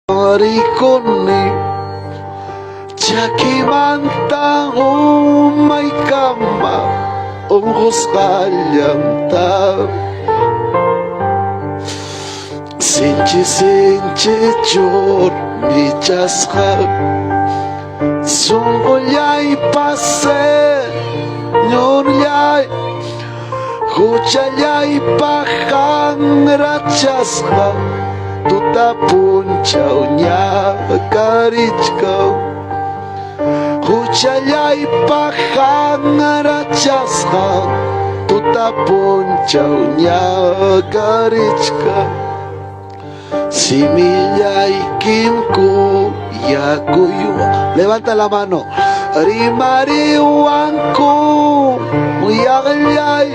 Rikuni chakimanta umaykama unqusqallanta. Sinchi sinchi churmichasqa sunqullaypa Señorllay, huchallaypa qanrachasqa tuta punchaw ñakarichkan. Huchallaypa qanrachasqa tuta punchaw ñakarichkan. Simillaykim kuyakuywan. Levanta la mano. Rimariwanku muyaqllay.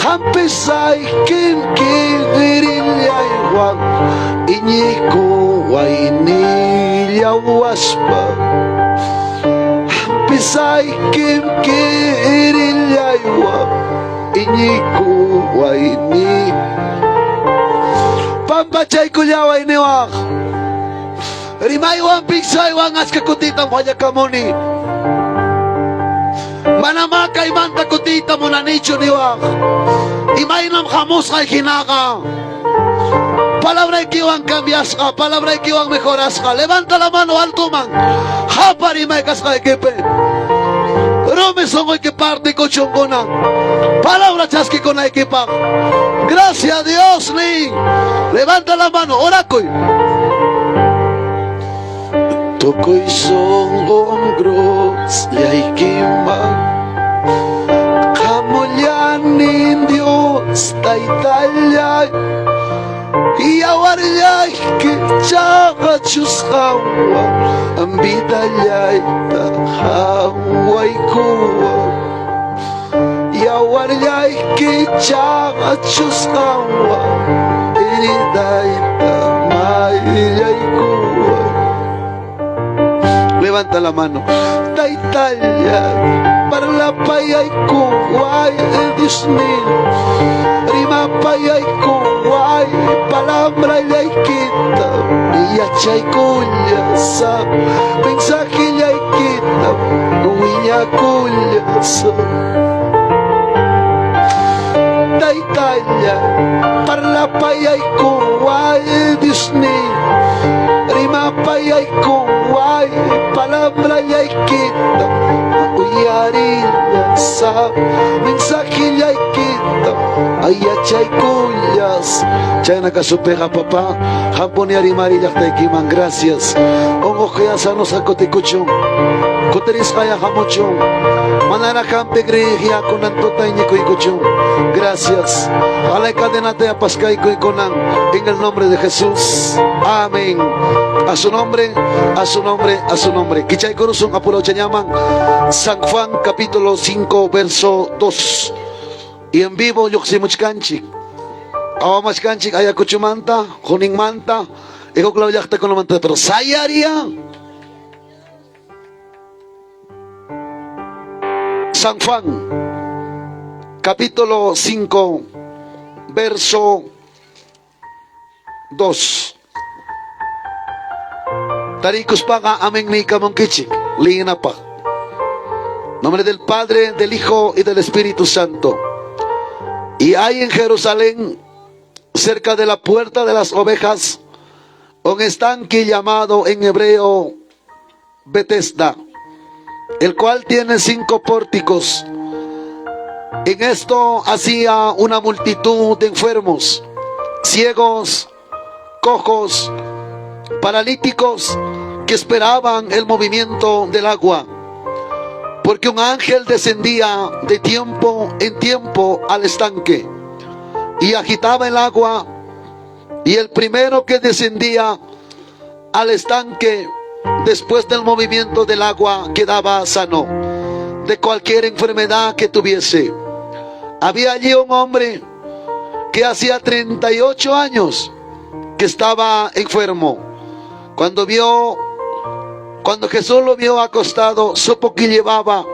Hampisaykim kirillaywan. Iñikuwaynillawaspa. Hampisaykim kirillaywan. Iñikuwayni. Pampachaykullaway niwaq. Rimaywan pinsaywan achka kutitam fallakamuni. Manamá kaymanta kutiyta munanichu niwaq. Imaynam hamusqay hinaqa. Palabraykiwan cambiasqa, palabraykiwan mejorasqa. Levanta la mano altoman. Hapa rimay kasqaykipi. Rumi sunquyki partikuchunkuna. Palabra chaskikunaykipaq. Gracias Dios nin. Levanta la mano, orakuy. Tukuy sunqum cruzllaykiman Qamullanin Dios Taytallay Yawarllayki chaqachusqanwan Vidallayta qawaykuwan Yawarllayki chaqachusqanwan Heridayta mayllaykuwan. Levanta la mano. Taytalla, parlapayaykuway, Dios mío. Rimapayaykuway, palabrallaykita, yachaykullasa, mensajellaykita, willakullasa. Taytalla, parlapayaykuway, Dios mío. Rimapayaykuway, palabrallaykita, uyarillasa, mensajellaykita, yachaykullas. Chayna kasupiqa, papá, hampuni rimari llaqtaykiman, gracias. Unquqya sanosqa kutikuchun, kutirisqaya hamuchun, manaraq hampi riqya kunan tuta iñikuykuchun. Gracias. Alay cadenata yapaskaykuy kunan en el nombre de Jesús. Amén. A su nombre, a su nombre, a su nombre. Kichaykurusun apurauchañaman. San Juan capítulo 5 verso 2. Y en vivo lluqsimuchkanchik. Awamachkanchik Ayacuchumanta, Juninmanta, y huklaw llaqtakunamanta, pero sayaria. San Juan, capítulo 5, verso 2. Tarikuspaqa amén niykamunkichik, liyinapaq. Nombre del Padre, del Hijo y del Espíritu Santo. Y hay en Jerusalén, cerca de la puerta de las ovejas, un estanque llamado en hebreo Betesda, el cual tiene 5 pórticos. En esto hacía una multitud de enfermos, ciegos, cojos, paralíticos, que esperaban el movimiento del agua, porque un ángel descendía de tiempo en tiempo al estanque y agitaba el agua, y el primero que descendía al estanque después del movimiento del agua quedaba sano de cualquier enfermedad que tuviese. Había allí un hombre que hacía 38 años que estaba enfermo. Cuando Jesús lo vio acostado, supo que llevaba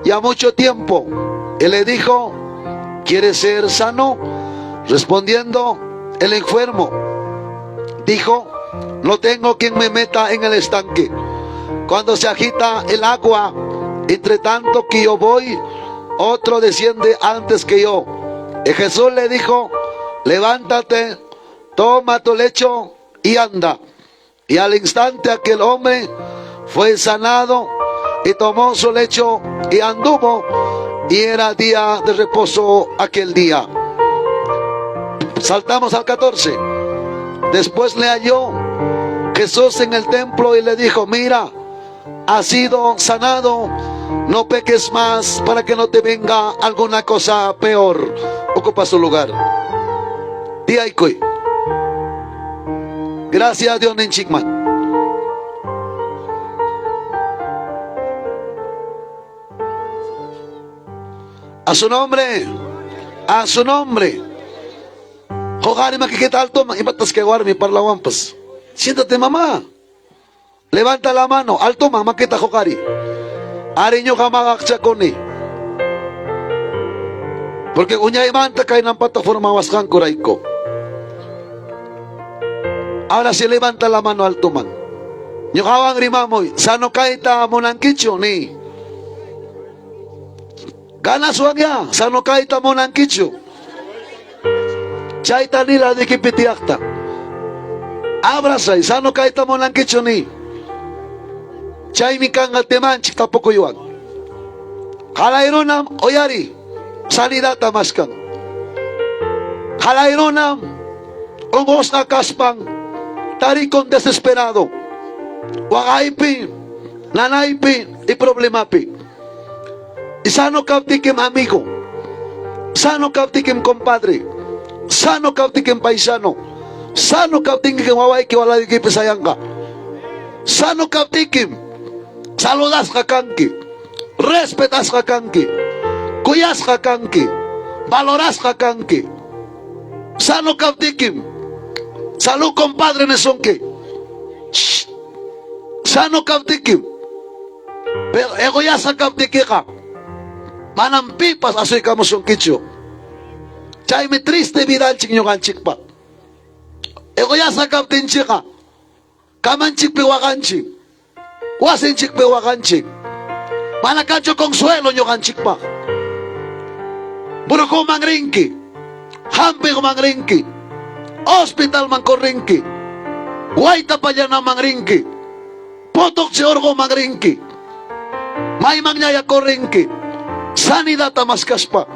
ya mucho tiempo. Él le dijo: ¿quieres ser sano? Respondiendo el enfermo, dijo: No tengo quien me meta en el estanque. Cuando se agita el agua, entre tanto que yo voy, otro desciende antes que yo. Y Jesús le dijo, levántate, toma tu lecho y anda. Y al instante aquel hombre fue sanado y tomó su lecho y anduvo, y era día de reposo aquel día. Saltamos al 14. Después le halló Jesús en el templo y le dijo, mira, has sido sanado, no peques más para que no te venga alguna cosa peor. Ocupa su lugar. Tiyaykuy. Gracias Dios ninchikman. A su nombre, a su nombre. Huqari makikita altoman, imatas kay warmi parlawanpas. Siéntate mamá. Levanta la mano, altoman makita huqari. Ari ñuqa maqaqchakuni. Porque uñaymanta kaynampata formawasqankurayku. Ahora sí levanta la mano altoman. Ñuqawan rimamuy, sano kayta munankichu ni. Ganaswan ya, sano kayta munankichu. Chayta nila dikipi tiyaqta. Abrazay, sano kayta munankichu ni. Chaymi kanqa temanchik tapukuywan. Qalayrunam uyari, sanidadta maskan. Qalayrunam unqusqa kaspan tarikun desesperado. Waqaypi, nanaypi y problemapi. Y sano kaptikim amigo, sano kaptikim compadre, sano kaptikim paisano, sano kaptikim wawayki walaykipi sayanqa. Sano kaptikim saludasqa kanki, respetasqa kanki, kuyasqa kanki, valorasqa kanki. Sano kaptikim, salud compadre nisunki. Shh. Sano kaptikim, pero egoyasqa kaptikiqa manam pipas asuykamusunkichu. Chaymi triste vidanchik ñuqanchikpa. Egoyasqa kaptinchikqa kamanchikpi waqanchik, wasinchikpi waqanchik. Mana kanchu consuelo ñuqanchikpaq. Brujuman rinki, hampiqman rinki, hospitalman corrinki, wayta pallanaman rinki, potoqchi urquman rinki, maymanñaya corrinki, sanidadta maskaspa.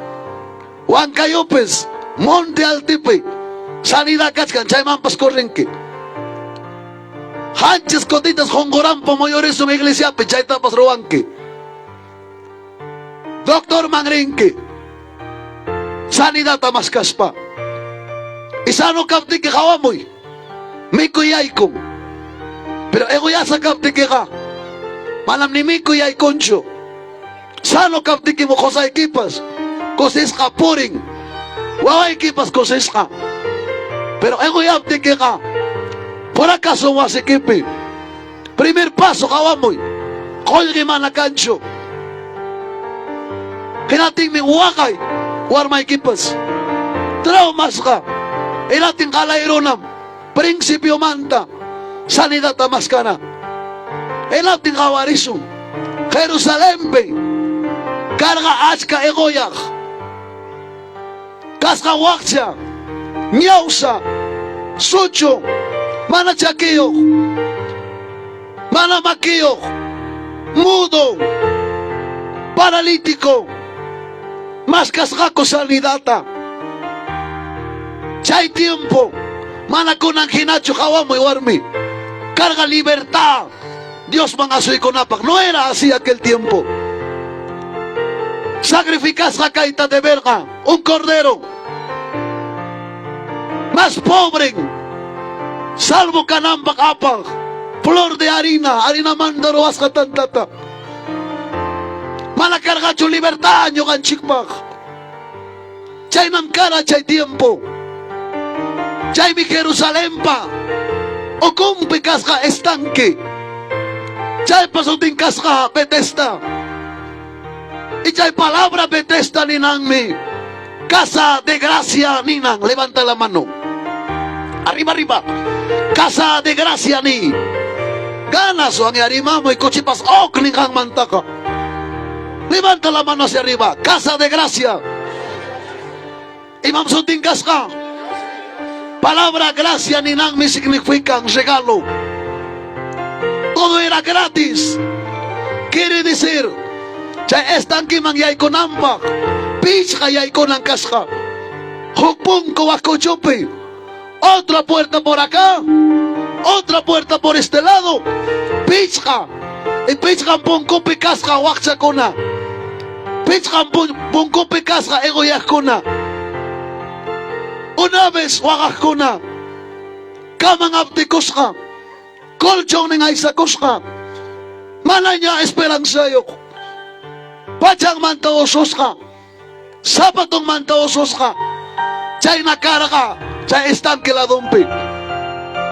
Huancayopis, Monte Altipi, sanidad kachkan, chaymanpas corrinki. Qanchis kutitas qunquranpa muyurisun iglesiapi, chaytapas ruwanki. Doctorman rinki, sanidadta maskaspa. Y sano kaptiki qawamuy, mikuy yaykun. Pero egoyasqa kaptikiqa, manam ni mikuy yaykunchu. Sano kaptikim qosaykipas kusisqa purin, wawaykipas kusisqa. Pero egoyaptikiqa, por acaso wasikipi, primer paso qawamuy, qullqi mana kanchu. Hinaptinmi waqay warmaykipas traumasqa, hinaptin qalayrunam principiomanta sanidadta maskana. Hinaptin qawarisun, Jerusalenpi karqa achka egoyaq, kasqa wakcha, ñawsa, suchu, mana chakiyuq, mana makiyuq, mudo, paralítico, maskasqaku sanidadta. Chay tiempo mana kunan hinachu qawamuy warmi, karqa libertad Diosman asuykunapaq. No era así aquel tiempo. Sacrificasqa kayta deberqa un cordero. Más pobre, salvo kananpaq apaq, flor de harina, harinamanta ruwasqa tantata. Mana karqachu libertad ñuqanchikpaq. Chaynam kara chay tiempo. Chaymi Jerusalenpa ukunpi kasqa estanque. Chaypa sutin kasqa Betesda. Y chay palabra Betesda ninanmi casa de gracia ninan. Levanta la mano. Arriba, arriba. Casa de gracia ni. Ganaswan yarimamuy kuchipas ok ninqanmantaqa. Levanta la mano hacia arriba. Casa de gracia. Imam sutin kasqa. Palabra gracia ninanmi significan regalo. Todo era gratis. Quiere decir, chay estanquiman yaykunanpaq pichqa yaykunan kasqa. Huk punku wak kuchupi, otra puerta por acá, otra puerta por este lado. Pichqa. Y pichqan punkupi kasqa wakchakuna. Pichqan punkupi kasqa egoyaqkuna. Una vez waqaqkuna. Kaman aptikusqa. Colchonnin aysakusqa. Manaña esperanzayuq. Pachanmanta ususqa. Zapatonmanta ususqa. Chayna karqa chay estanque ladonpi.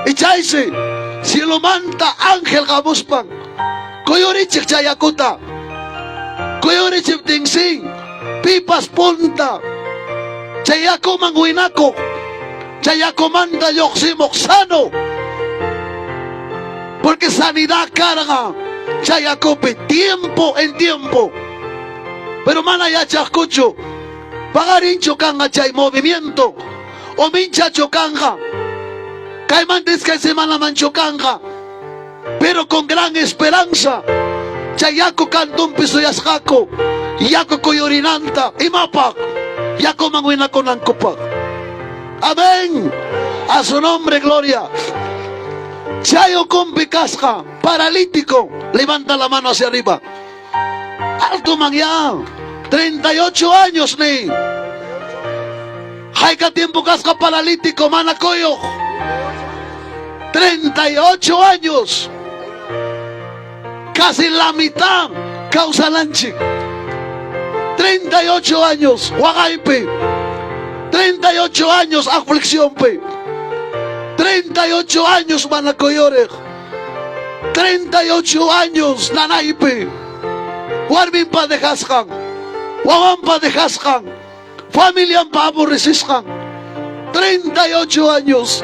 Y chaysi cielomanta ángel hamuspan kuyurichiq chay yakuta. Kuyurichiptinsi pipas punta chay yakuman winakuq, chay yakumanta lluqsimuq sano. Porque sanidad karqa chay yakupi tiempo en tiempo. Pero mana yachaqkuchu paqarinchu kanqa chay movimiento o minchachu kanqa kaymanta iskay semanamanchu kanqa, pero con gran esperanza chay yaku kantunpi suyasqaku yaku kuyurinanta. Imapaq? Yakuman winakunankupaq. Amén. A su nombre, gloria. Chay ukumpi kasqa paralítico, levanta la mano hacia arriba. Alto man ya. 38 años ni. Hayka tiempo kasqa paralítico mana kuyuq. 38 años. Casi la mitad kawsananchik. 38 años waqaypi. 38 años afliccionpi. 38 años mana kuyuriq. 38 años nanaypi. Warminpa dejasqan, wawanpa dejasqan, familianpa aborrecisqan. 38 años.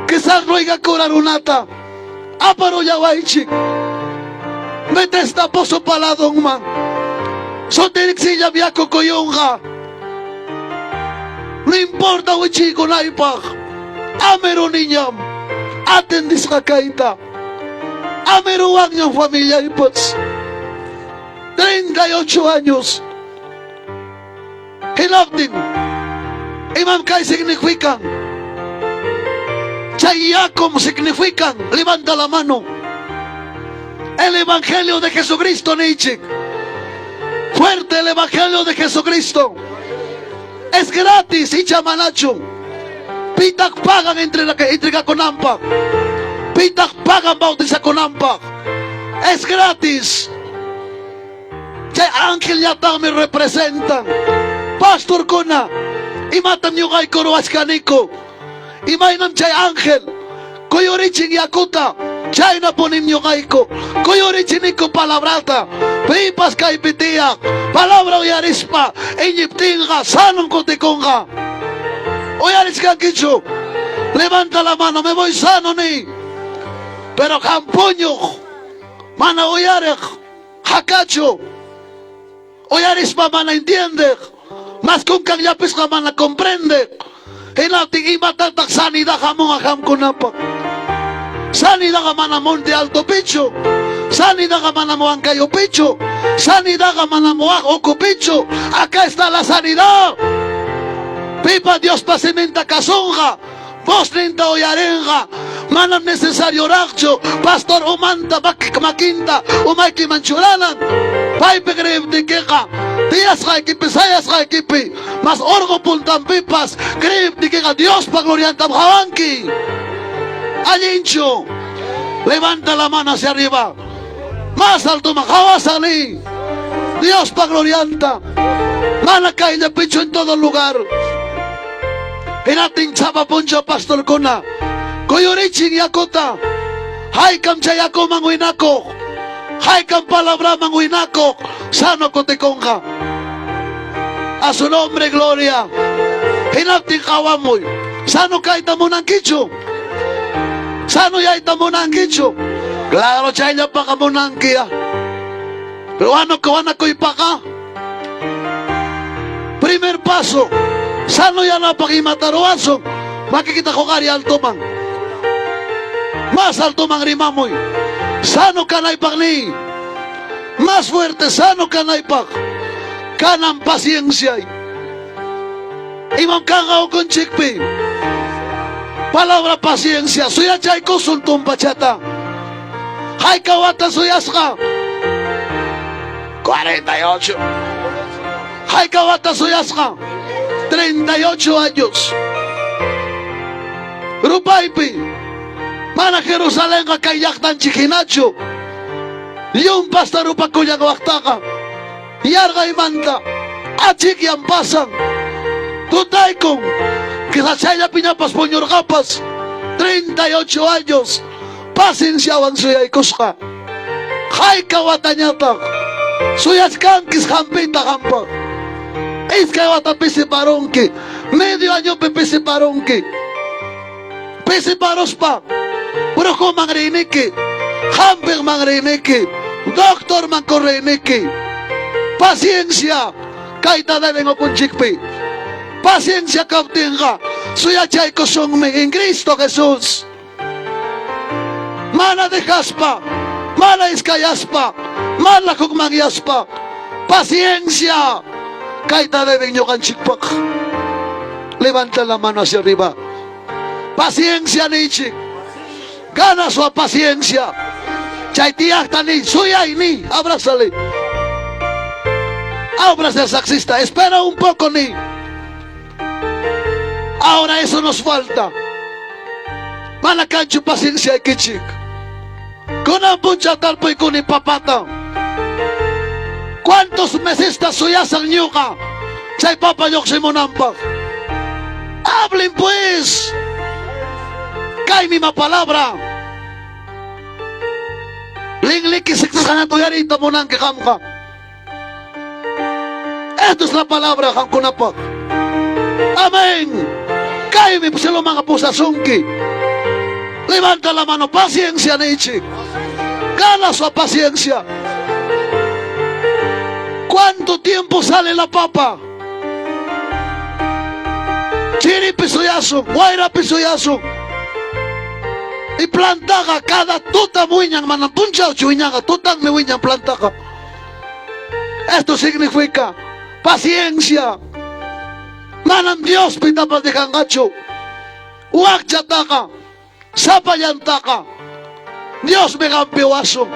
Quizás ruegakura runata aparullawaychik. Betesda pozo paladonman. Sotiriksillam yaku kuyunqa. No importa wichiykunaypaq. Ameruniñam atendisqa kayta. Ameruwanñam familiaypas. 38 años. Hinaptin, imam kay significan? Chay yakum significan, levanta la mano. El Evangelio de Jesucristo, niychik. Fuerte el Evangelio de Jesucristo. Es gratis, icha manachu. Pitaq pagan entregakunanpaq. Pitaq pagan bautizakunanpaq. Es gratis. Chay angelñataqmi representan. Pastorkuna, imatam ñuqayku ruwachkaniku? Imaynam chay ángel kuyurichin yakuta, chaynapunim ñuqayku kuyurichiniku palabrata. Pipas kaypi tiyaq palabra uyarispa iñiptinqa sanom kutikunqa. Uyarichkankichu? Levanta la mano, me voy sano ni. Pero qam puñuq, mana uyariq, hakachu. Uyarispa mana entiendeq, mas kunkanllapisqa mana comprendeq. Hinaptin imatataq sanidad hamunqa qamkunapaq? Sanidadqa mana Monte Altopichu, sanidadqa mana Huancayopichu, sanidadqa mana wak ukupichu. Acá está la sanidad. Pipa Diospa siminta kasunqa, vozninta uyarinqa. Manam necesarioraqchu pastor umanta makinta umaykiman churanan. Paypi creeptikiqa tiyasqaykipi, sayasqaykipi, mas orqo puntanpipas creeptikiqa Diospa gloriantam qawanki. Allinchu. Levanta la mano hacia arriba. Más alto qawasaq ni. Diospa glorianta. Mana kayllapichu, en todo lugar. Hinaptin sapa punchaw pastorkuna kuyurichin yakuta. Haykam chay yakuman winakuq, haykam palabraman winakuq, sano kutikunqa. A su nombre, gloria. Hinaptin qawamuy. Sano kayta munankichu? Sanoyayta munankichu? Claro, chayllapaqa munanki ya. Pero wanakuypaqa primer paso, sanoyanapaq imata ruwasun, makikita huqari altoman. Más altoman rimamuy. Sano kanaypaq niy. Más fuerte sano kanaypaq. Kanan pacienciay. Imam kanqa ukunchikpi. Palabra paciencia. Suyachaykusun tumpachata. Hayka wata suyasqa? 48. Hayka wata suyasqa? 38 años. Rupaypi. Mana Jerusalenqa kay llaqtanchik hinachu. Llumpasta rupakullan waqtaqa. Yarqaymanta achikyan pasan. Tutaykun. Quizás chayllapiñapas puñurqapas. 38 años. Pacienciawan suyaykusqa. Hayka watañataq suyachkankis hampiyta qampaq. Iskay wata pisiparunki, medio añopi pisiparunki. Pisiparuspa brujoman riyniki, hampiqman riyniki, doctorman correyniki. Paciencia kayta deben ukunchikpi. Paciencia kaptinqa suyachaykusunmi en Cristo Jesús. Mana dejaspa, mana iskayaspa, mana hukmanyaspa, paciencia kayta deben ñuqanchikpaq. Levanta la mano hacia arriba. Paciencia niychik. Gana su paciencia. Chay tiyaqta niy, suyay niy, abrázale. Abraza al saxista, espera un poco niy. Ahora eso nos falta. Mana kanchu pacienciaykichik. Kunan punchaw tarpuykuni papata. ¿Cuántos mesesta suyasan ñuqa chay papa lluqsimunanpaq? Hablen pues. Kay misma palabra. Linliki siqsisqanata uyariyta munanki qamqa. Esta es la palabra qamkunapaq. Amén. Kaymi cieloman pusasunki. Levanta la mano, paciencia niychik. Gana su paciencia. ¿Cuánto tiempo sale la papa? Chiripi suyasun, wayrapi suyasun. Y plantaqa cada tutam wiñan, manam punchawchu wiñanqa, tutanmi wiñan plantaqa. Esto significa paciencia. Manam Dios pitapas dejanqachu. Wakchataqa, sapallantaqa, Diosmi qampiwasun.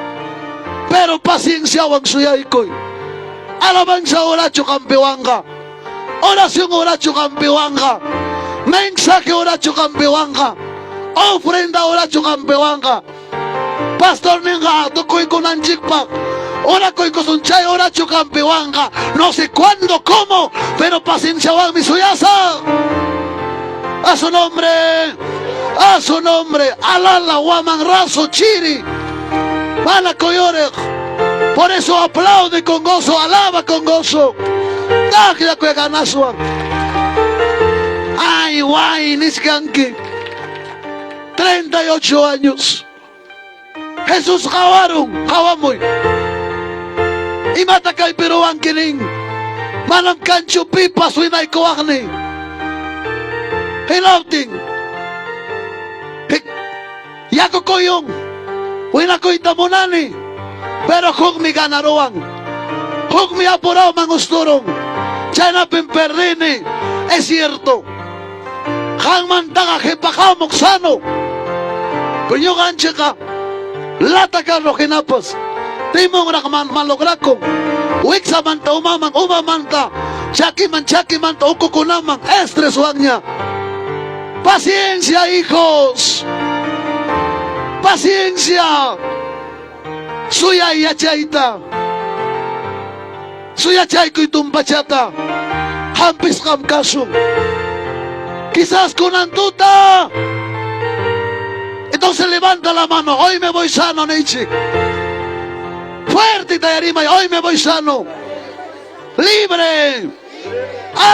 Pero pacienciawan suyaykuy. Alabanza horachu qampiwanqa. Oración horachu qampiwanqa. Mensaje horachu qampiwanqa. Ofrenda horachu qampiwanqa. Pastorninqa tukuykunanchikpaq orakuykusun chay horachu qampiwanqa. No sé cuándo, cómo, pero pacienciawanmi suyasaq. A su nombre, a su nombre, alala, waman raso, chiri, mana kuyuriq. Por eso aplaude con gozo, alaba con gozo. Taklla ganaswan. Ay, guay, niskanki. 38 años. Jesús qawarun, qawamuy. Imata kaypi ruwanki nin. Manam kanchu pipas winaykuwaqni. Hinaptin. Yaku kuyun. Winakuyta munani. Pero hukmi ganaruwan. Hukmi apurawman usturun. Chaynapim perdini. Es cierto. Qanmantaqa qhipaqamuq sano. Pero ñuqanchikqa lata carro hinapas timonraq malograkun. Wiksamanta umaman, umamanta chakiman, chakimanta ukukunaman estreswanña. Paciencia, hijos. Paciencia. Suyay yachayta. Suyachaykuy tumpachata. Hampisqam kasun. Quizás kunan tuta. Entonces levanta la mano. Hoy me voy sano, niychik. Fuerte tayarimay. Hoy me voy sano. Libre.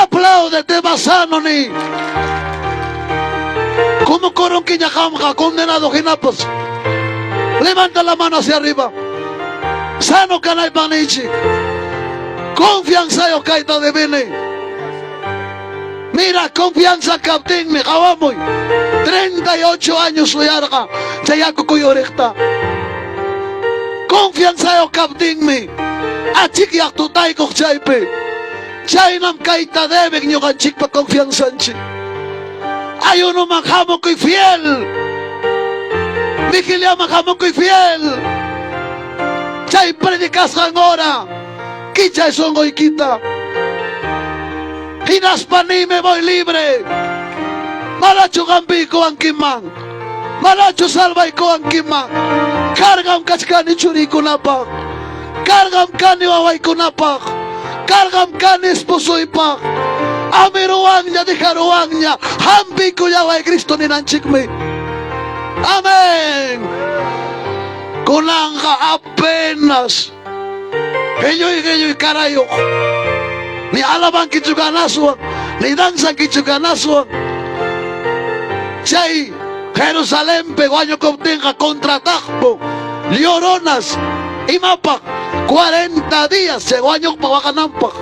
Aplaude, te vas sano, ni. Kumukurunkiña qamqa condenado hinapas. Levanta la mano hacia arriba. Sano kanaypaq niychik. Confianzayuq kayta debeni. Mira, confianza kaptinmi qawamuy. 38 años suyarqa chay yaku kuyuriqta. Confianzayuq kaptinmi achikyaq tutaykuq chaypi. Chaynam kayta deben ñuqanchikpa confianzanchik. Ayunoman hamukuy fiel. Vigiliaman hamukuy fiel. Chay predicasqan hora kichay sonqoykita. Hinaspa ni me voy libre. Manachu hampiykuwankiman? Manachu salvaykuwankiman? Cargam kachkani churiykunapaq. Cargam kani wawaykunapaq. Cargam kani esposoypaq. Amiruwanña, dejaruwanña. Hampiykullaway Cristo ninanchikmi. Amén. Kunanqa apenas qilluy qilluy karayuq. Ni alabankichu ganaswan, ni danzankichu ganaswan. Chay Jerusalenpi wañukuptinqa contrataqku lloronas imapaq 40 días chay wañuqpa waqananpaq.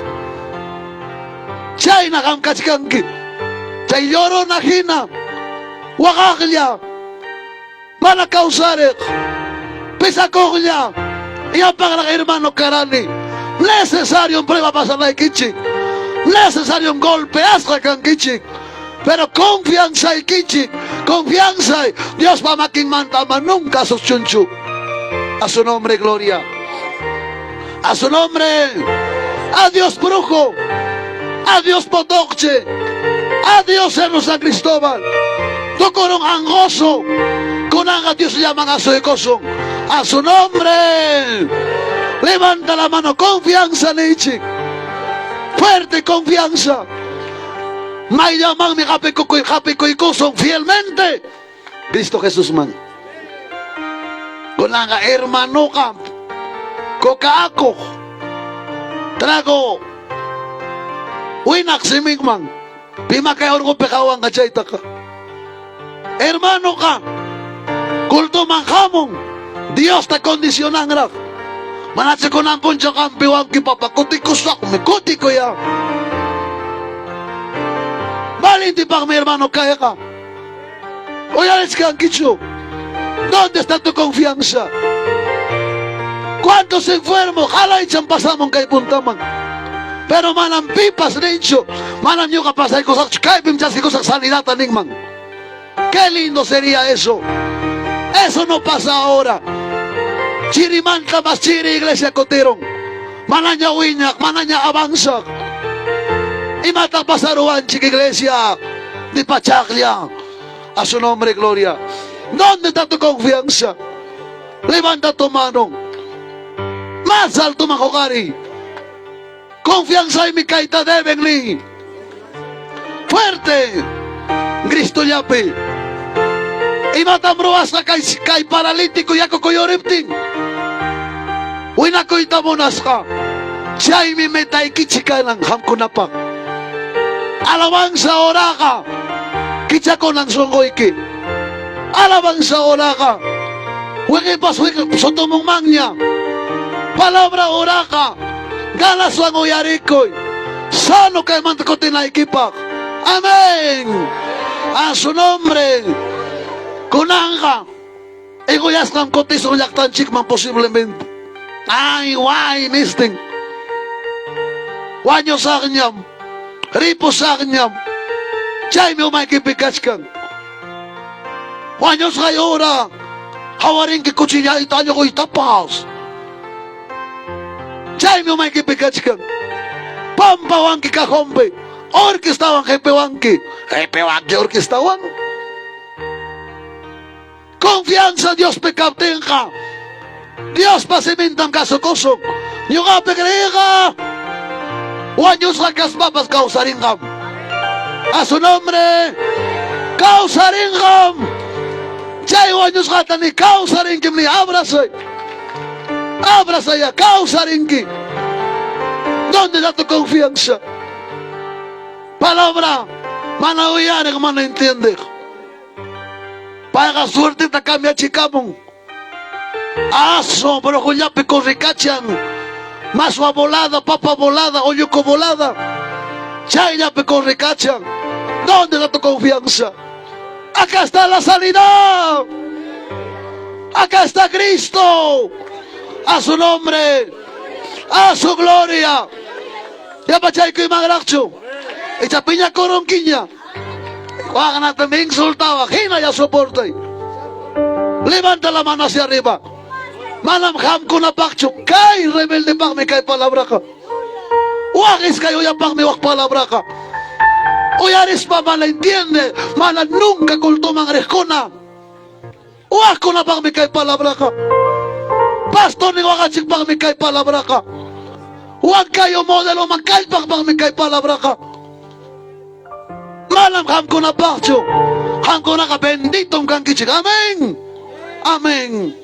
Chayna qam kachkanki. Chay llorona hina waqaqlla mana kawsariq pesakuqlla yapaqraq hermano karani. Necesario prueba pasanaykichik. Necesario golpeasqa kankichik. Pero confianzaykichik, confianzay Diospa makinmanta ama nunca asuschunchu. A su nombre, gloria. A su nombre. Adiós, brujo. Adiós, potoqche. Adiós, Cerro San Cristóbal. Tukurun angoso. Kunanqa Dios llaman asuykusun. A su nombre. Levanta la mano, confianza, niychik. Fuerte confianza. Mayllamanmi hapikukuy hapikuykusun fielmente Cristo Jesusman. Kunanqa hermanoqa kokaakuq trago winaq siminman pima kay urqupi qawanqa chaytaqa. Hermanoqa cultoman hamun Diosta condicionanraq. Manachu kunan punchaw qampi wanki papa kutikusaqmi kutikuya. Valentipaqmi hermano kayqa. Uyarichkankichu? ¿Dónde está tu confianza? ¿Cuántos enfermos qalaychan pasamun kay puntaman? Pero manam pipas ninchu, manam ñuqa pasaykusaqchu, kaypim chaskikusaq sanidadta ninman. Qué lindo sería eso. Eso no pasa ahora. Chirimanta mas chiri iglesia kutirun. Manaña wiñaq, manaña avanzaq. Imataq pasaruwanchik iglesia? Ni pachaqlla. A su nombre, gloria. ¿Dónde está tu confianza? Levanta tu mano. Más alto, majogari. Confianza y mi kayta deben ni. Fuerte. Cristo llapi. Imatam ruwasqa kay, kay paralítico yaku kuyuriptin. Winakuyta munasqa. Chaymi metaykichik kanan qamkunapaq. Alabanza oraqa kichakunan sunquyki. Alabanza oraqa wiqipas wiqi sotomunmanña. Palabra oraqa ganaswan uyarikuy. Sano kaymanta kutinaykipaq. Amén. A su nombre. Kunanqa egoyasqam kutisun llaqtanchikman posiblemente. Ay, way, nistin. Wañusaqñam, ripusaqñam. Chaymi umaykipi kachkan. Wañusqay hora hawarinki cuchillayta allquytapas. Chaymi umaykipi kachkan. Pampawanki cajonpi, orquestawan qepiwanki. Qepiwanki orquestawan. Confianza Diospi kaptinqa, Diospa simintam kasukusun. Ñuqapi creeyqa wañusqa kaspapas kawsarinqam. A su nombre kawsarinqam. Chay wañusqata ni kawsarinkim ni abrasay. Abrasaya kawsarinki. ¿Dónde está tu confianza? Palabra mana uyariq, mana entiendeq. Payqa suerteta cambiachikamun. Aso, brojollapi corrikachan. Maswa volada, papa volada, olluco volada. Chayllapi corrikachan. ¿Dónde está tu confianza? Acá está la sanidad. Acá está Cristo. A su nombre. A su gloria. Yapachaykuy manraqchu. Icha piñakurunkiña. Waqnata me insultaba. Hina ya soportay. Levanta la mano hacia arriba. Manam qamkunapaqchu. Kay rebeldepaqmi kay palabraqa. Waq iskay uyapaqmi waq palabraqa. Uyarispa mana entiende, mana nunca cultoman riqkuna. Waqkunapaqmi kay palabraqa. Pastornin waqachikpaqmi kay palabraqa. Huancayo modeloman kallpaqpaqmi kay palabraqa. Manam qamkunapaqchu. Qamkunaqa benditom kankichik. Amén. Amén.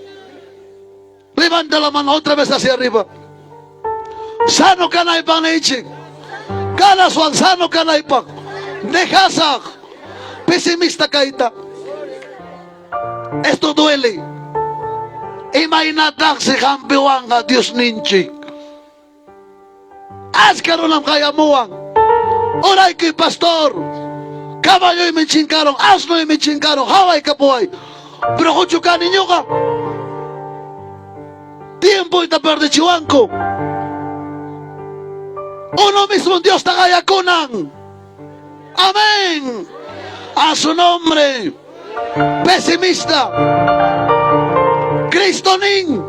Levanta la mano otra vez hacia arriba. Sano kanaypaq niychik. Ganaswan sano kanaypaq. Dejasaq pesimista kayta. Esto duele. Imaynataqsi hampiwanqa Diosninchik. Achka runam qayamuwan. Oraykuy pastor. Caballoymi chinkarun, asnoymi chinkarun, hawaykapuway. Brujochu kani ñuqa. Tiempoyta perdichiwanku. Uno mismo Diosta qayakunan. Amén. A su nombre. Pesimista. Cristo nin.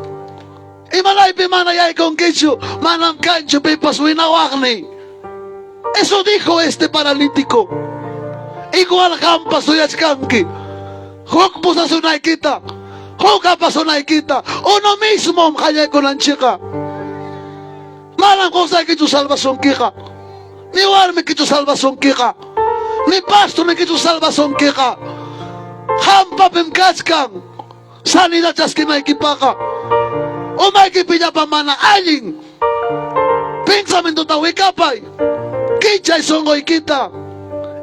Imanaypi mana yaykunkichu, manam kanchu pipas winawaqni. Eso dijo este paralítico. Igual qampas suyachkanki. Huk pusasunaykita, huk apasunaykita, uno mismo qallaykunanchikqa. Manam qusaykichu salvasunkiqa, ni warmikichu salvasunkiqa, ni pastornikichu salvasunkiqa. Qampapim kachkan sanidad chaskinaykipaqqa. Umaykipi llapa mana allin pensamientota wikapay. Kichay sunquykita.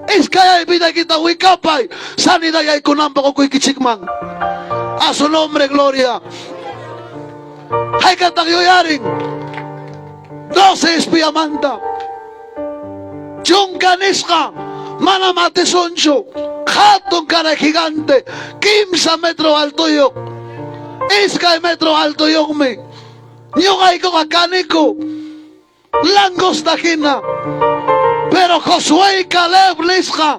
Iskayay vidaykita wikapay. Sanidad yaykunanpaq ukuykichikman. A su nombre, gloria. Haykataq yuyarin. 12 espiamanta. Chunka nisqa manam atisunchu. Hatun kara gigante. 3 metro altoyuq. 2 metro altoyuqmi. Ñuqaykuqa kaniku. Langosta hina. Pero Josué y Caleb nisqa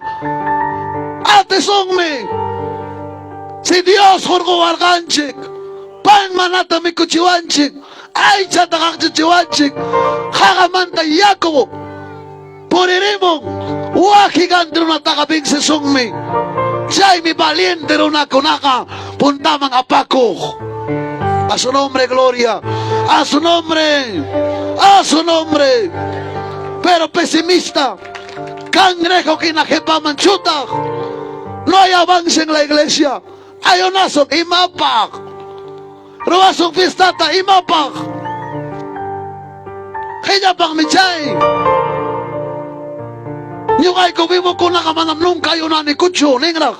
atisunmi. Si Dios hurquwarqanchik, pan manata mikuchiwanchik, aychata qaqchichiwanchik, qaqamanta yaku puririmun, wak gigante runataqa vencesunmi. Chaymi valiente runakunaqa puntaman apakuq. A su nombre, gloria. A su nombre. A su nombre. Pero pesimista. Cangrejo hina qipaman chutaq. No hay avance en la iglesia. Ayunasun imapaq. Ruwasun fiestata imapaq. Qillapaqmi chay. Ñuqayku vivokunaqa manam nunca ayunanikuchu, ninraq.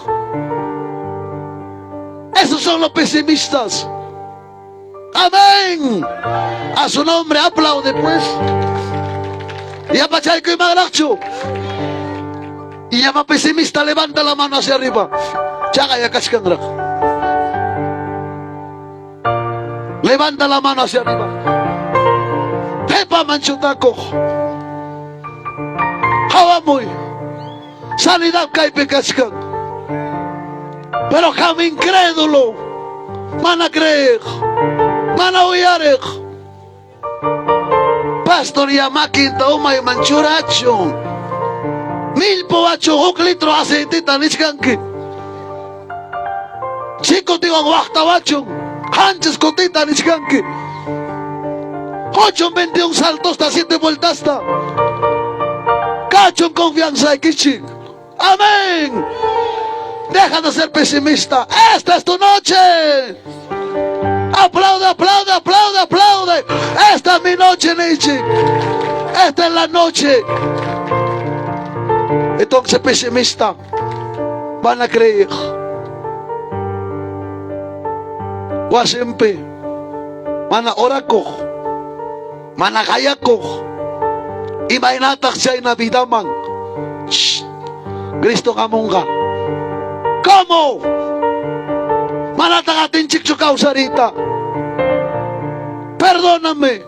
Esos son los pesimistas. Amén. A su nombre aplaude pues. Yapachaykuy manraqchu. Y llama pesimista, levanta la mano hacia arriba. Chaqa kachkanraq. Levanta la mano hacia arriba. Qipaman chutakuq. Hawamuy. Sanidad kaypi kachkan. Pero qam incrédulo. Mana creeq. Mana uyariq. Pastor ya makinta umayman churachun. Millpuwachu huk litro aceitita nichkanki. Chikutiwan waqtawachun. 7 kutita nichkanki. 8 21 saltosta, 7 vueltasta. Kachun confianzaykichik. Amén. Deja de ser pesimista. Esta es tu noche. Aplaude, aplaude, aplaude, aplaude. Esta es mi noche, Nietzsche. Esta es la noche. Entonces, pesimista, van a creer. Wasinpi mana orakuq, mana qayakuq. Imaynataq chayna vidaman Cristo hamunqa? ¿Cómo? Manataq atinchikchu kawsariyta. Perdóname.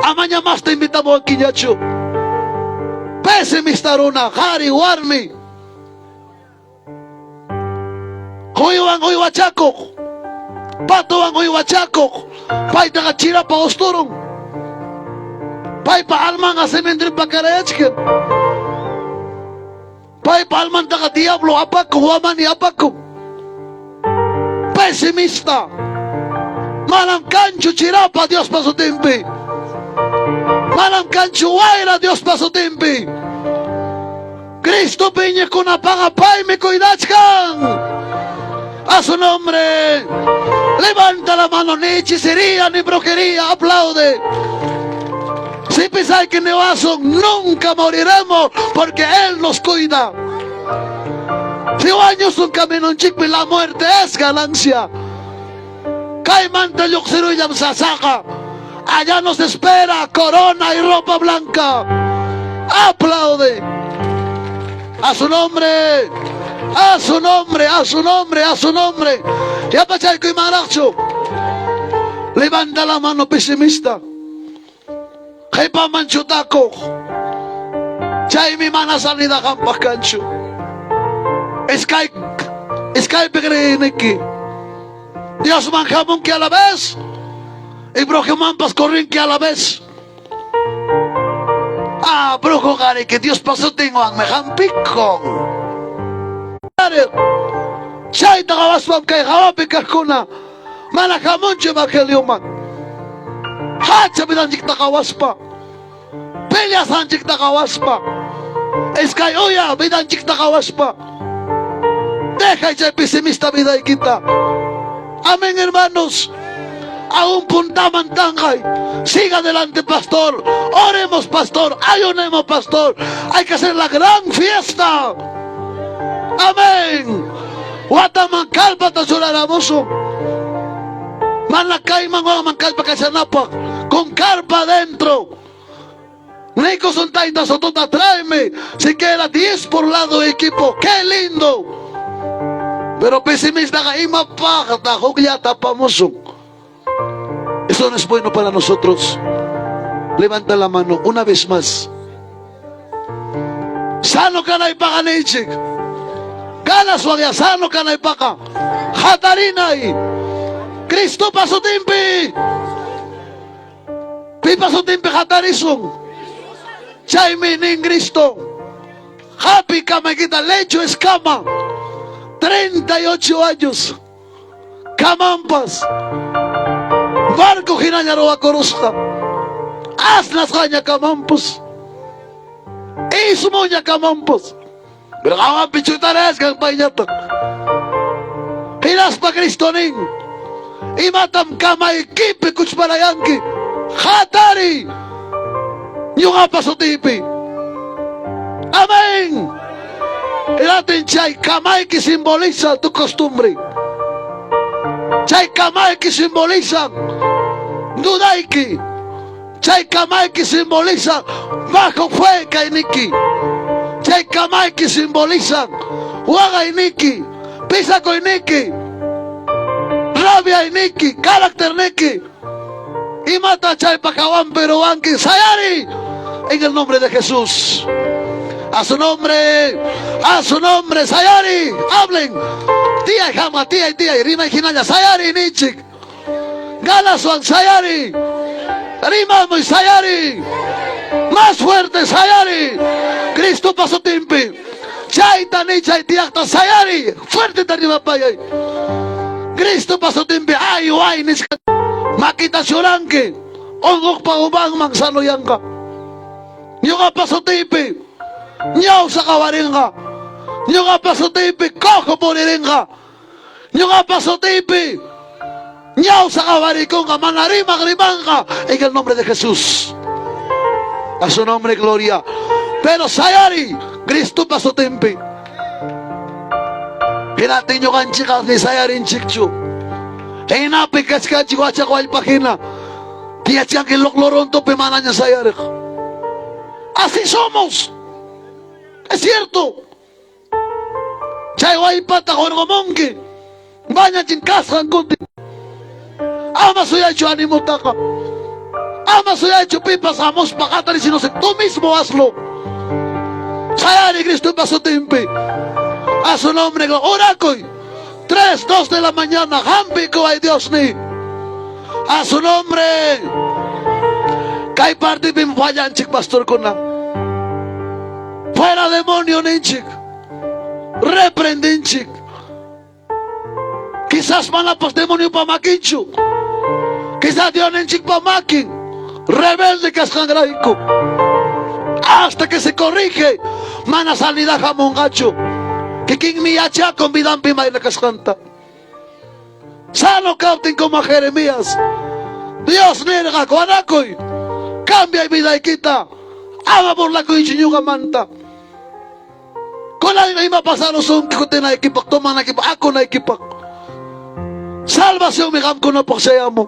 Amaña masta invitamuwankiñachu. Pesimista runa, qhari, warmi. Quywan uywachakuq, patuwan uywachakuq, paytaqa chirapa usturun. Paypa almanqa cementeriopi pakarayachkan. Paypa almantaqa diablo apakun, wamani apakun. Pesimista. Manam kanchu chirapa Diospa sutinpi. Manam kanchu wayra Diospa sutinpi. Cristopi iñiqkunapaqa paymi cuidachkan. A su nombre. Levanta la mano, ni hechicería, ni brujería, aplaude. Si pensáis que niwasun, nunca moriremos porque Él nos cuida. Si wañusun caminonchikpi, la muerte es ganancia. Kaymanta lluqsirullam sasaqa. Allá nos espera corona y ropa blanca. Aplaude. A su nombre. A su nombre, a su nombre, a su nombre. Yapachaykuy manaqchu. Levanta la mano, pesimista. Qhipaman chutakuq. Chaymi mana salida qampaq kanchu. Iskay iskaypi creyniki. Diosman hamunki a la vez y brujumanpas corrinki a la vez. Ah, brujo qariki Diospa sutinwanmi hampikun. Chayta qawaspam kay hawapi kaqkuna mana hamunchu evangelioman. Hacha vidanchikta qawaspa, peleasqanchikta qawaspa, iskay uya vidanchikta qawaspa. Deja chay pesimista vidaykita. Amén, hermanos. Aún puntaman tanqay. Siga adelante, pastor. Oremos, pastor. Ayunemos, pastor. Hay que hacer la gran fiesta. Amén. Wataman carpata churaramusun. Mana kayman wakman kallpa kachanapaq. Con carpa adentro. Nico Taita Sotota, tráeme siquiera 10 por lado equipo. ¡Qué lindo! Pero pesimista imapaqta hukllata apamusun. Eso no es bueno para nosotros. Levanta la mano una vez más. Sano kanaypaqa niychik. Ganas waqya sano kanaypaqa. Hatarinay. Cristopa sutinpi. Pipa sutinpi hatarisun. Chaymi nin Cristo. Hapi kamaykita, lecho es cama. 38 años. Kamanpas. Barco hinaña ruwakurusqa. Asnasqaña kamanpas. Ismuña kamanpas. Pero hawapi chutarasqan payñataq. Hinaspa Cristo nin. Imatam kamaykipi kuchparayanki. Hatari. Ñuqapa sutiypi. Amén. Hinaptin chay kamayki simboliza tu costumbre. Chay kamayki simboliza dudayki. Chay kamayki simboliza bajo fe kayniki. Chay kamayki simboliza waqayniki, pisakuyniki, rabiayniki, caracterniki. Imata chaypa hawanpi ruwanki sayari en el nombre de Jesús. A su nombre, a su nombre, sayari, hablen. Tía jama, tía tía, rima hinalla, sayari nichik. Ganaswan sayari. Rimamuy sayari. Más fuerte sayari. Cristo pa sutinpi. Chayta ni chay tiyaqta sayari. Fuerte rimapayay. Cristo pa sutinpi. Ay, way nisqa. Makita churanki. Unquqpa umanman sanoyanqa. Ñuqapa sutiypi. Ñawsa qawarinqa. Ñuqapa sutiypi cojo puririnqa. Ñuqapa sutiypi. Ñawsa qawarikunqa mana rimaq rimanqa en el nombre de Jesús. A su nombre gloria. Pero sayari Cristopa sutinpi. Hinaptin ñuqanchikqa ni sayarinchikchu. Chaynapi kachkanchik wachaq wallpa hina. Tiyachkanki loqloruntupi manaña sayariq. Así somos. Es cierto. Chay wallpata hurqumunki. Bañachin kasqan kuti. Ama suyaychu animutaqa. Ama suyaychu pipas hamuspa hatarichinusik. Tú mismo hazlo. Sayari Cristopa sutinpi. A su nombre orakuy. 3, 2 de la mañana. Hampiykuway Diosniy. A su nombre. Kay partipim fallanchik pastorkuna. Fuera demonio ninchik. Reprendinchik. Quizás manapas demoniopa makinchu. Quizás Diosninchikpa makin. Rebelde kasqanrayku. Hasta que se corrige, mana sanidad hamunqachu. Kikinmi yachakun vidanpi mayna kasqanta. Sano kaptin como a Jeremías. Dios nirqa, wanakuy. Cambiay vidaykita. Ama burlakuychu ñuqamanta. Kunanqa ima pasarusunki kutinaykipaq, tomanaykipaq, akunaykipaq. Salvacionmi qamkunapaq chayamun.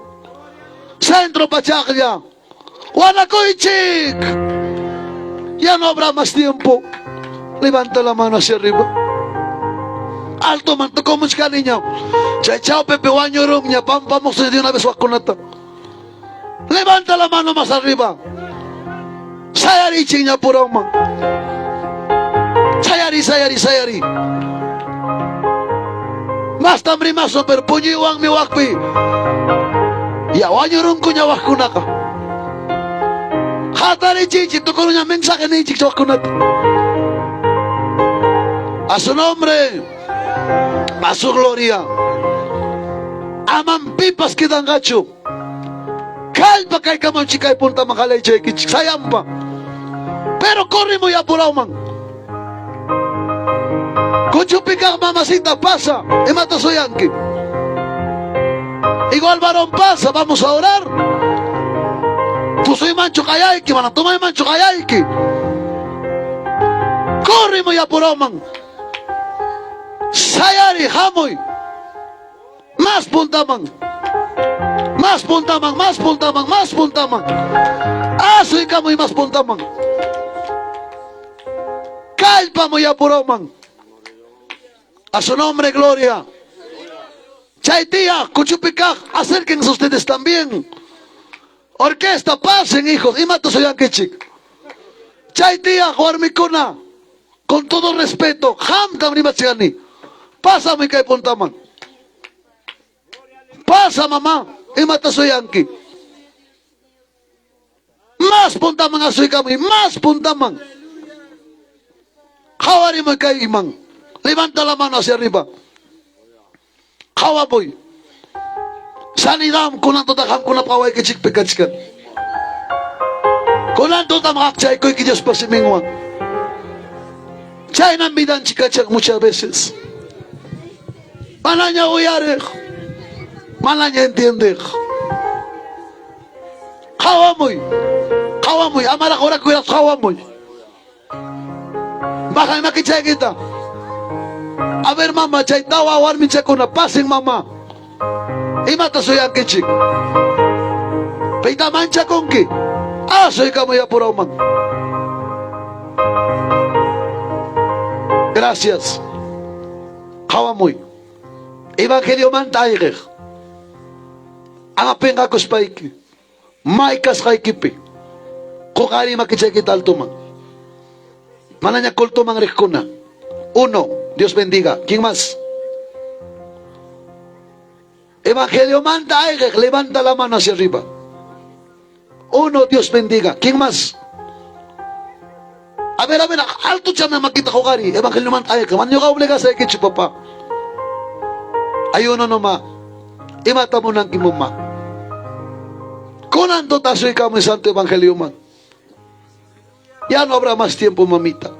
Centro pachaqlla. Wanakuychik. Ya no habrá más tiempo. Levanta la mano hacia arriba. Alto man tukumuchkaniña. Chay chawpipi wañurunña pampamuq de una vez waqkunata. Levanta la mano más arriba. Sayarichikña purawman. Sayari, sayari, sayari. Mastam rimasun, pero puñuywanmi wakpi. Ya wañurunkuña waqkunaqa. Hatarichiychik tukuruña mensaje ninchik waqkunata. A su nombre, a su gloria. Aman pipas quedanqachu. Kallpa kaykamanchik kay puntaman halaychaykichik sayampa. Pero corrimuy apurawman. Kuchupi kaq mamacita pasa, imata suyanki. Igual varón pasa, vamos a orar. Tusuymanchu qayayki, mana tomaymanchu qayayki. Corrimuy apurawman. Sayari, hamuy. Más puntaman. Más puntaman, más puntaman, más puntaman. Asuykamuy más puntaman. Kallpamuy apurawman. A su nombre, gloria. Chay tía, kuchupi kaq, acérquense ustedes también. Orquesta, pasen, hijos. Imata suyankichik. Chay tía, warmikuna, con todo respeto, qamtam rimachkani. Pásame kay puntaman. Pasa, mamá. Imata suyanki. Más puntaman asuykamuy, más puntaman. Qhawarimuy kay iman. Levanta la mano hacia arriba. Qhawamuy. Sanidad kunan tuta qamkunap qawaykichikpi kachkan. Kunan tutam qaqchaykuyki Diospa siminwan. Chaynam vidanchik kachkan muchas veces. Manaña uyariq, manaña entiendeq. Qhawamuy, qhawamuy, amaraq orakuyaq qhawamuy. Baja makichaykita. A ver, mamá, chay tawa warmichakuna, pasen, mamá. Imata suyankichik. Pita manchakunki. Asuykamuy apurawman. Gracias. Qhawamuy. Evangeliomanta ayqiq. Ama pinqakuspayki. May kasqaykipi. Quqariy makichaykita altoman. Manaña cultoman riqkuna. Uno, Dios bendiga. ¿Quién más? Evangeliomanta ayqiq, levanta la mano hacia arriba. Uno, Dios bendiga. ¿Quién más? A ver, alto chame makita huqariy. Evangeliomanta ayqiq. Mana ñuqa obligasaykichu, papá. Hay uno nomás. Imata munanki mama. Kunan tuta asuykamuy santo evangelioman. Ya no habrá más tiempo, mamita.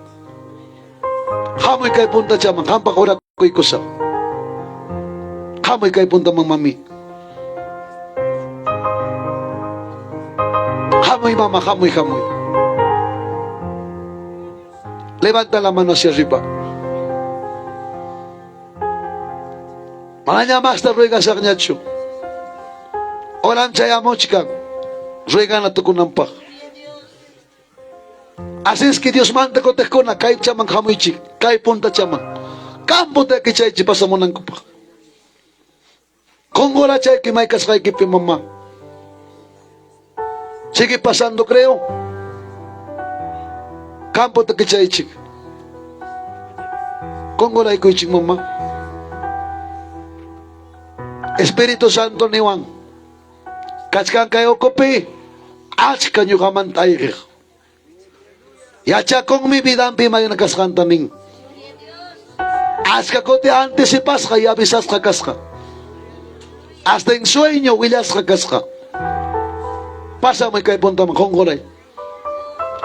Hamuy kay puntachaman, qampaq orakuykusaq. Hamuy kay puntaman, mami. Hamuy, mama, hamuy, hamuy. Levanta la mano hacia arriba. Manaña masta ruegasaqñachu. Horam chayamuchkan ruegana tukunanpaq. Así es que Diosmanta kutiqkuna kay chaman hamuychik, kay puntachaman. Campota kichaychik pasamunankupaq. Qonqorachayki may kasqaykipi mamá. Sigue pasando creo. Campota kichaychik. Qonqoraykuychik mamá. Espíritu Santo niwan. Kachkan kay ukupi achka ñuqamanta ayqiq. Yachakunmi vidanpi imayna kasqanta nin. Achka kuti anticipasqa y avisasqa kasqa. Hasta en sueño willasqa kasqa. Pasamuy kay puntaman qonqoray.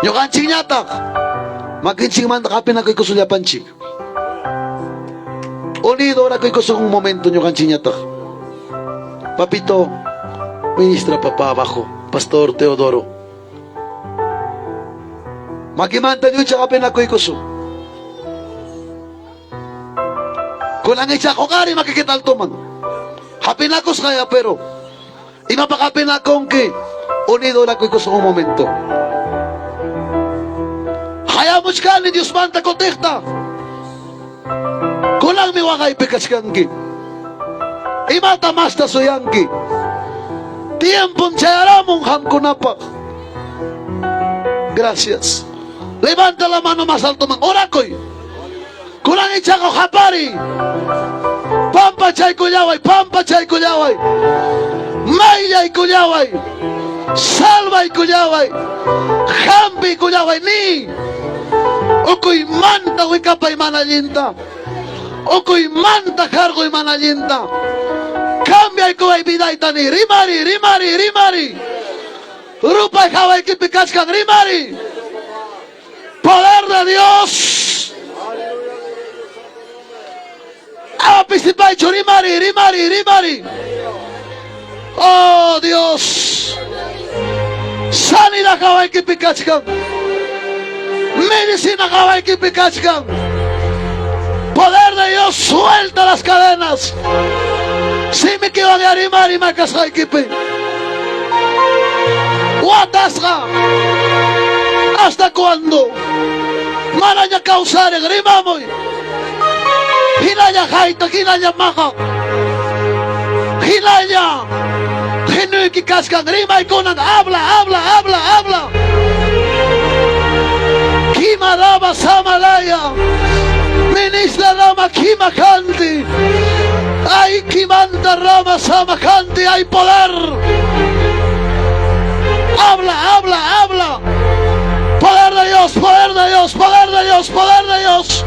Ñuqanchikñataq makinchikmanta qapinakuykusun llapanchik. Unido orakuykusun un momento ñuqanchikñataq. Papito, ministra papá abajo, Pastor Teodoro. Makimanta llucha qapinakuykusun. Kunan ichaqa hoqari makikita altoman. Hapinakusqaya pero imapaq hapinakunki? Unido orakuykusun un momento. Hayamuchkani Diosmanta kutiqta. Kunanmi waqaypi kachkanki. Imata masta suyanki? Tiempom chayaramun qamkunapaq. Gracias. Levanta la mano más altoman. Orakuy. Kunan ichaqa qapariy. Pampachaykullaway, pampachaykullaway. Mayllaykullaway. Salvaykullaway. Hampiykullaway niy. Ukuymanta wikapay mana allinta. Ukuymanta harquy mana allinta. Cambiaykuway vidayta niy. Rimari, rimari, rimari. Rupay hawaykipi kachkan rimari. Poder de Dios. Ama pisipaychu rimari, rimari, rimari. Oh Dios. Sanidad hawaykipi kachkan. Medicina hawaykipi kachkan. Poder de Dios, suelta las cadenas. Simikiwan rimari makasqaykipi. Watasqa. ¿Hasta cuándo? Manaña kawsariq rimamuy. Hinalla hayta, hinalla maqaq. Hinalla qinuyki kachkan rimaykunan habla, habla, habla, habla. Kima rama samalaya. Ministra rama kima kanti. Ay kimanta rama sama kanti, hay poder. Habla, habla, habla. Poder de Dios, poder de Dios, poder de Dios, poder de Dios.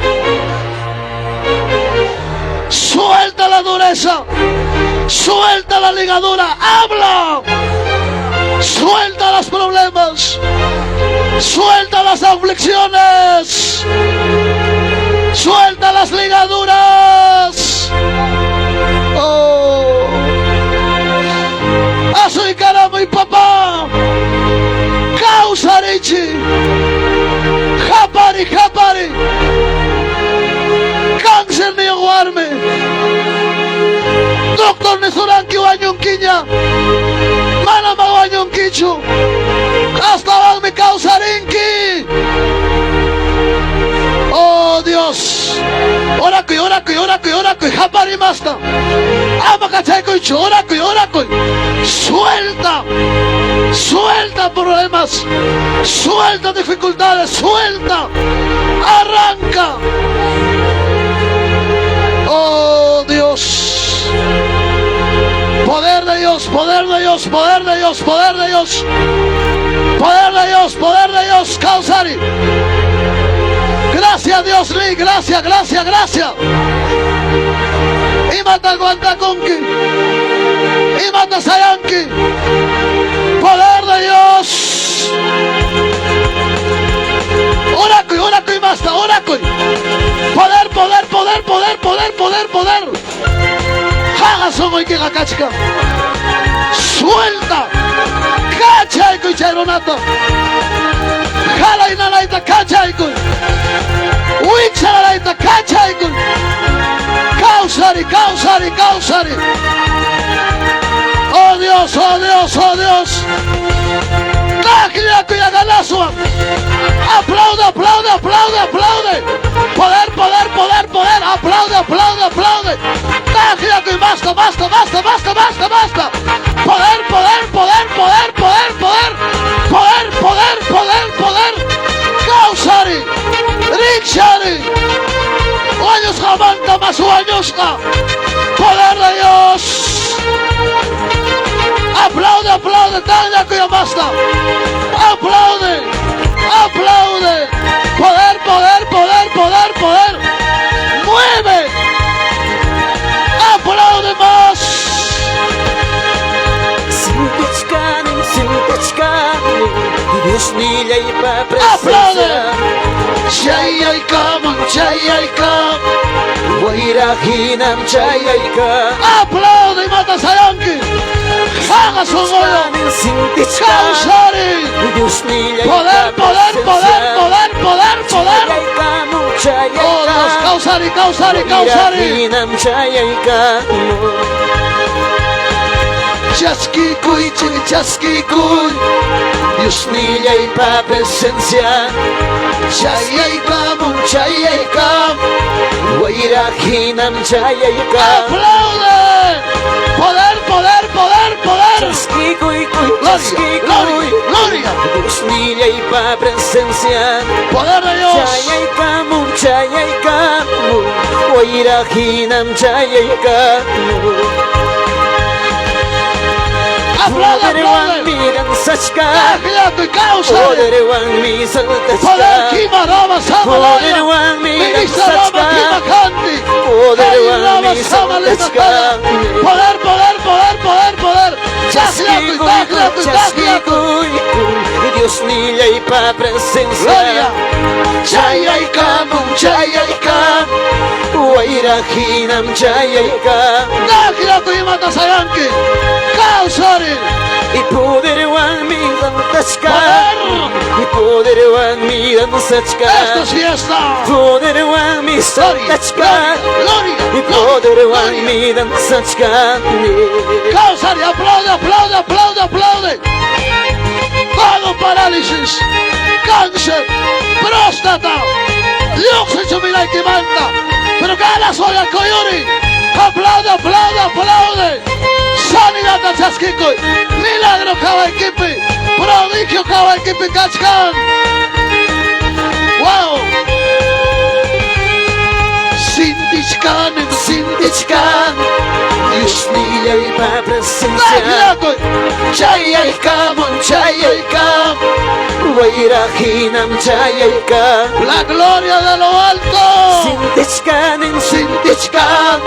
Suelta la dureza. Suelta la ligadura. Habla. Suelta los problemas. Suelta las aflicciones. Suelta las ligaduras. Oh. Asuykaramuy papá. Kawsarichi. Qapari, qapari. Cáncer niyuq warmi. Doctor nisuranki wañunkiña. Manam wañunkichu. Astawanmi kawsarinki. Oh Dios. Orakuy, orakuy, orakuy, orakuy. Qapari masta. Ama kachaykuychu. Orakuy, orakuy. Suelta. Suelta problemas. Suelta dificultades. Suelta. Arranca. Oh Dios. Poder de Dios, poder de Dios, poder de Dios, poder de Dios. Poder de Dios, poder de Dios, kawsari. Gracias Dios, Lee, gracias, gracias, gracias. Imata aguantakunki. Imata sayanki. Poder de Dios. Orakuy, orakuy masta, orakuy. Poder, poder, poder, poder, poder, poder, poder. Haga sonqoykiqa kachkan. Suelta. Kachaykuy chay runata. Halay nanayta kachaykuy. Wiksa nanayta kachaykuy. Kawsari, kawsari, kawsari. Oh Dios. Dios, oh Dios, oh Dios. Aplaude, aplaude, aplaude, aplaude. Poder, poder, poder, poder. Aplaude, aplaude, aplaude. Y basta, basta, basta, basta, basta, basta. Poder, poder, poder, poder, poder, poder. Poder, poder, poder, poder. Kawsariy. Rikchariy. Wañusqamanta más wañusqa. Poder de Dios. Aplaude, aplaude, taqllakuy basta. Aplaude, aplaude. Poder, poder, poder, poder, poder. Mueve. Aplaude más. Sintichkanim, sintichkanim, Diosnillaypa Aplaude. presencia. Chayaykamun, chayaykam. Wayra hinam chayayka. Aplaude imata sayanki. Haga sonqoyo. Sintichkanim, Kawsariy. Diosnillaypa Poder, poder, poder, presencia. poder, poder, poder. Chayaykamun, Oh Dios, chayayka. kawsariy, kawsariy, Wayra kawsariy. hinam chayaykamun. Chaskikuy, chaskikuy. Diosnillaypa presencia. Chayaykamun, chayaykam. Wayra hinam chayayka. Aplaude. Poder, poder, poder, poder. Chaskikuy, kuy, Gloria, chaskikuy. gloria, gloria. Diosnillaypa presencia. Poder de Dios. Chayaykamun, chayaykamun. Wayra hinam chayaykamun. Aplaude, Poderwanmi aplaude. danzachka. Taqllakuy, kawsariy. Poderwanmi Poder saltachka. Kima Rama Samalaya. Poderwanmi Ministra Rama danzachka. Kima Kandi. Poderwanmi Rama saltachka. Poder, poder, poder, poder, poder. Taqllakuy, Chaskikuy, taqllakuy, taqllakuy. chaskikuy. Diosnillaypa presencia. Gloria. Chayaykamun, chayaykam. Wayra hinam chayayka. Taqllakuy imata sayanki. Kawsariy. Y poderwanmi danzachka. Poder. Y poderwanmi danzachka. Esto es fiesta. Poderwanmi Gloria, saltachka. gloria, Y gloria, poderwanmi danzachka. Kawsariy, aplaude, aplaude, aplaude, aplaude. Todo parálisis, cáncer, próstata. Lluqsichu manda. Pero cada sola kuyuriy. Aplaude, aplaude, aplaude. Sanidad chaskikuy. Milagro qawaykipi. Prodigio qawaykipi kachkan. Wow. Sintichkanim, sintichkan. Diosnillaypa presencia. Taqllakuy. Chayaykamun, chayaykam. Wayra hinam chayayka. La gloria de lo alto. Sintichkanim, sintichkan.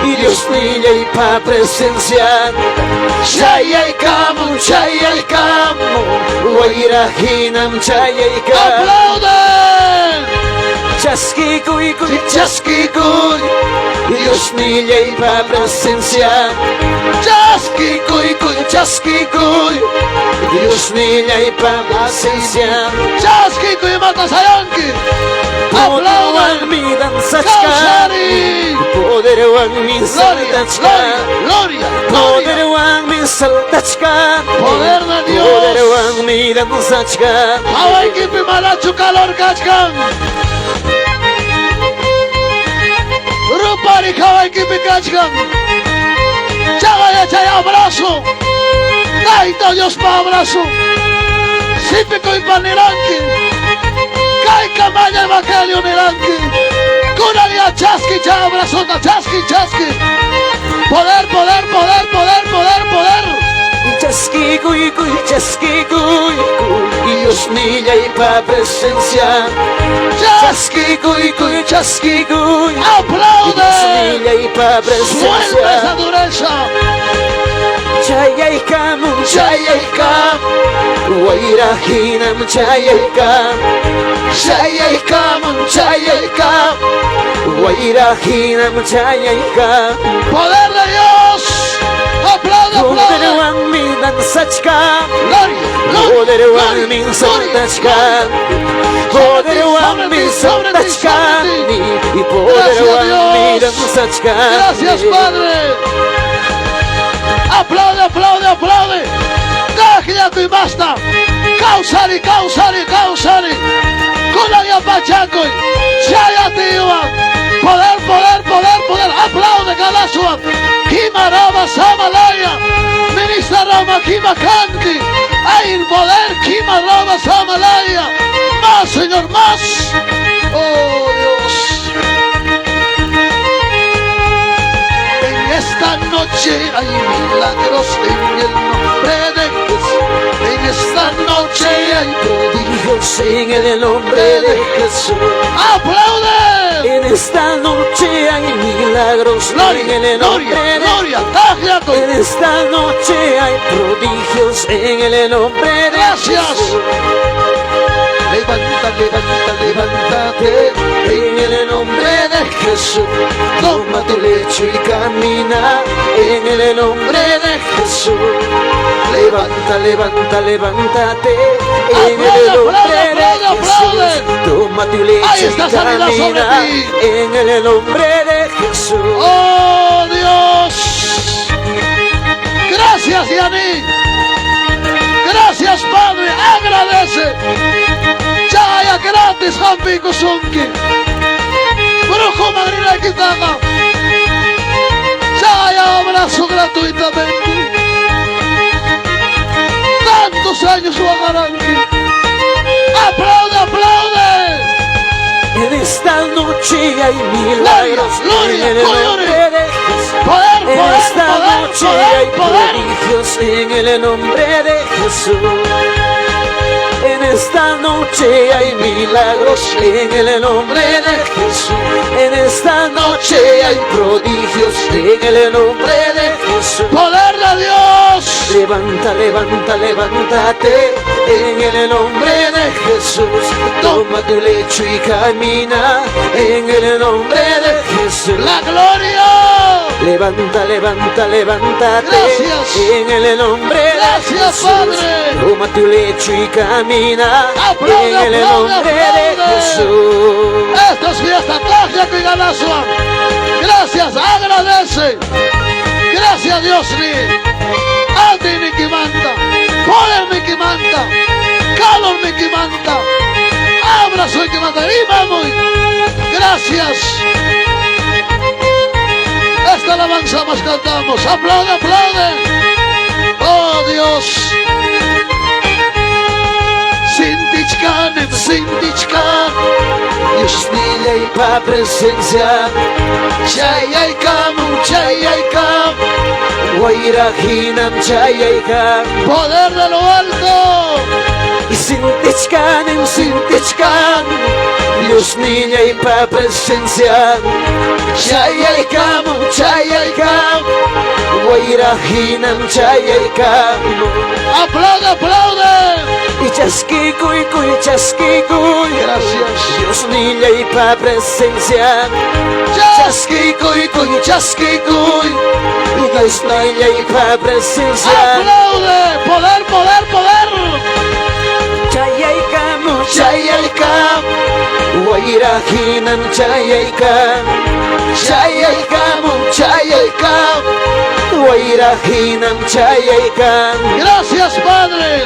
Y Diosnillaypa presencia. Chayaykamun, chayaykamun. Wayra hinam chayayka. ¡Aplauden! Chaskikuy, kuy, Chaskikuy, Diosnillaypa presencia. chaskikuy, kuy, chaskikuy. Diosnillaypa presencia. Chaskikuy, imata sayanki. ¡Aplaudan! Poderwanmi danzachka. ¡Kawsariy! Poderwanmi Gloria, saltachka. gloria, gloria, gloria. Poderwanmi saltachka. Poder de Dios. Poderwanmi danzachka. Hawaykipi manachu calor kachkan. Rupari hawaykipi kachkan. Chagaya chay abrazo. Tayta Diospa abrazo. Sipikuypa niranki. Kaykamalla evangelio niranki. Kunanya chaski chay abrazota chaski chaski. Poder, poder, poder, poder, poder, poder. Chaskikuy, kuy, chaskikuy, kuy. Diosnillaypa presencia. Chaskikuy, kuy, Chaskikuy. Aplaude. Diosnillaypa Suelta esa presencia. dureza. Chayaykamun, Chayaykam. Wayra hinam chayaykam. Chayaykamun, chayaykam. Wayra hinam chayaykam. Poder de Dios. Aplaude, aplaude. Poderwanmi danzachka. Gloria, gloria, Poderwanmi gloria, saltachka. gloria. Poderwanmi Sobre ti, saltachka. sobre ti. Y poderwanmi Gracias, Dios. danzachka. Gracias, Padre. Aplaude, aplaude, aplaude. Tajiakuy basta. Kawsari, kawsari, kawsari. Kunanya pachakuy. Chayatiwan. Poder, poder, poder, poder. Aplaude Galasuan. Kima Rama Samalaya. Ministra Rama Kima Kanti. Hay poder Kima Rama Samalaya. Más, Señor, más. Oh Dios. En esta noche hay milagros en el nombre de Jesús. En esta noche hay prodigios en el nombre de Jesús. ¡Aplaude! En esta noche hay milagros Gloria, en el nombre gloria, de gloria. Tajiakuy. En esta noche hay prodigios en el nombre de Gracias. Jesús. Levanta, levanta, levántate En el nombre de Jesús, toma tu lecho y camina. En el nombre de Jesús, levanta, levanta, levántate. En Aplaude, el nombre aplaude, de aplaude, aplaude. Jesús, toma tu lecho Ahí y está sanidad sobre camina. ti. En el nombre de Jesús. ¡Oh, Dios! Gracias, Yani. Gracias, Padre. Agradece. Chaya gratis, Hampi Kusunki. Brujo Madrina Quitana. Chaya abrazo gratuitamente. Tantos años Guagaranqui. Aplaude, aplaude. En esta noche hay milagros. Gloria, en el gloria. nombre de Jesús. Poder, En poder, esta poder, noche poder, hay poder. prodigios en el nombre de Jesús. En esta noche hay milagros en el nombre de Jesús. En esta noche hay prodigios en el nombre de Jesús. Poder de Dios. Levanta, levanta, levántate en el nombre de Jesús. Toma tu lecho y camina en el nombre de Jesús. La gloria. Levanta, levanta, levántate Gracias. en el nombre de Gracias, Jesús. Padre. Toma tu lecho y camina Aplaude, en el aplaude, nombre de aplaude. Jesús. Esta es fiesta, Taja Cuiganazua. Gracias, agradece. Gracias, Dios mío. Ati Mikimanta. Poder Mikimanta. Calor Mikimanta. Abrazo Mikimanta. Y vamos. Gracias. Esta alabanza más cantamos. Aplaude, aplaude. Oh Dios. Sintichkanim, sintichkan. Diosnillaypa presencia, Chayaykamun, chayaykam. wayra hinam chayaykan. Poder de lo alto. Y sintichkanim, sintichkan, Diosnillaypa presencia, chayaykamun, chayaykan, wayra hinam chayaykan. Aplaude, aplaude. Y chaskikuy, kuy, chaskikuy. Gracias. Diosnillaypa presencia, Chaskikuy, kuy, chaskikuy. Diosnillaypa presencia. Aplaude. Poder, poder, poder. Chayaykamun, chayaykam, wayra hinam chayaykam. Chayaykamun, chayaykam, wayra hinam chayaykam. Gracias, Padre.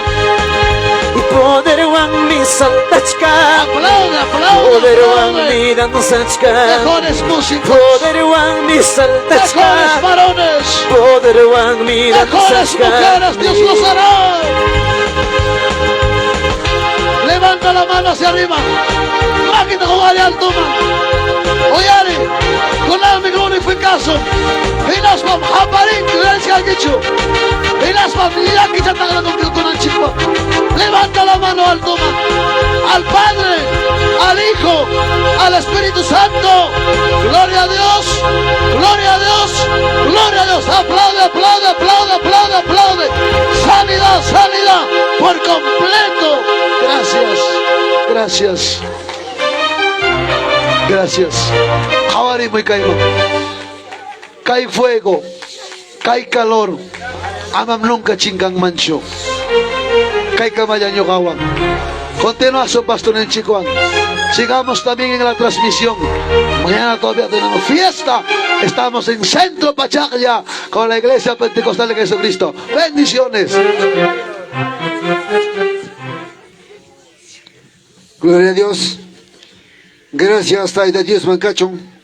Y poderwanmi saltachkan, Aplaude, aplaude, poderwanmi aplaude. danzachkan, Mejores músicos. poderwanmi Mejores saltachkan, varones. poderwanmi Mejores danzachkan. mujeres. Dios los hará. Levanta la mano hacia arriba. Máquina con alto. Oyari, kunanmi glorificasun. Hinaspam haparinki uyarishkankichu. Hinaspam llakichataqa Levanta la mano alto, al Padre, al Hijo, al Espíritu Santo. Gloria a Dios, gloria a Dios, gloria a Dios. Aplaude, aplaude, aplaude, aplaude, aplaude. Sanidad, sanidad por completo. Gracias, gracias. Gracias. muy caigo. Cae fuego, cae calor. Amam nunca chinkanmanchu. Kay kamayan. Continúa su pastor en Chicoan. Sigamos también en la transmisión. Mañana todavía tenemos fiesta. Estamos en Centro Pachaclla con la Iglesia Pentecostal de Jesucristo. Bendiciones. Gloria a Dios. Gracias Tayta Diosman kachun.